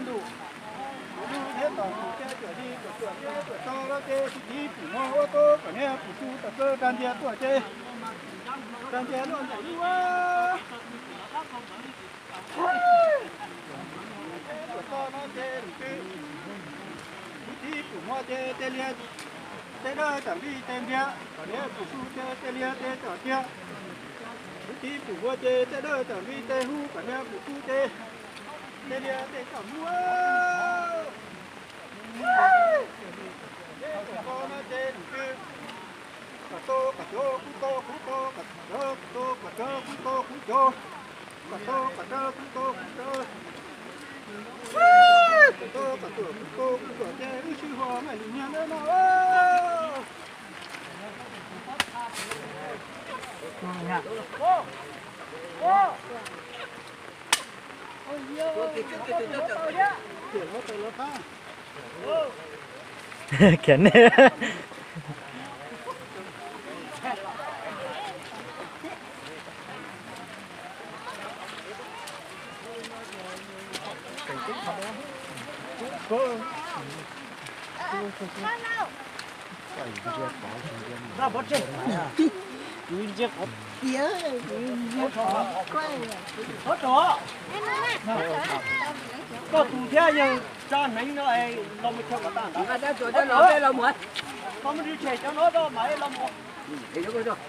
Ntuj, kuv lub thiab tom kuv ces cuam li kuv cuam thiab cuam to los ces tsis tib pum muag ua tau kom niag pum su tom kawg rag ntsia tuaj ces rag ntsia luaj nraim lub ua. Tuam toj no ces lwm twg, kuv tib pum muag ces tej liag tej dawb tam npij tej npias, kom niag pum su ces tej liag tej tsom tiag. Kuv tib pum muag ces tej dawb tam npij tej hub, kom niag pum su ces tej liag tej tsom muag. Tuam toj no ces lwm twg, kom tau kom cov kuv tau kuv tau kom cov kuv tau kom cov kuv tau kuv cov, kom tau kom cov kuv tau kuv cov, kom tau kom cov kuv tau kuv cov ces wb sib huas nqaij lim niag ntawd no. Khiav nej. Koj tus thiab yawg tso hneev no los mus chaw kom tag ntawd. Koj mus tshem cov no rau mam los mus.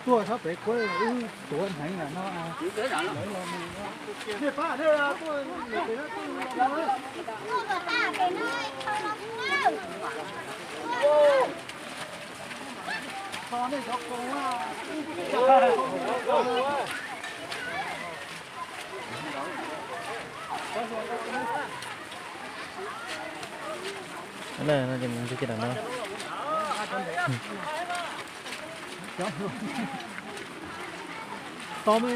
Tuaj sab pem kuab wb tuav hneev no. Tus me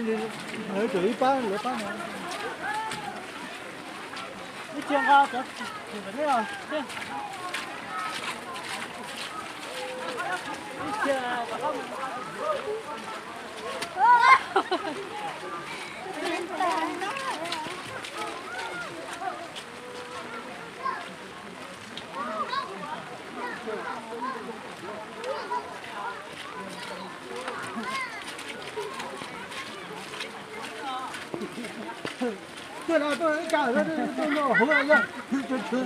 lawv tseem ib pab lawv pab no. Ib txhia nqa cov Tuaj no tuaj ib kab tuaj no hauv yog tw tw tw.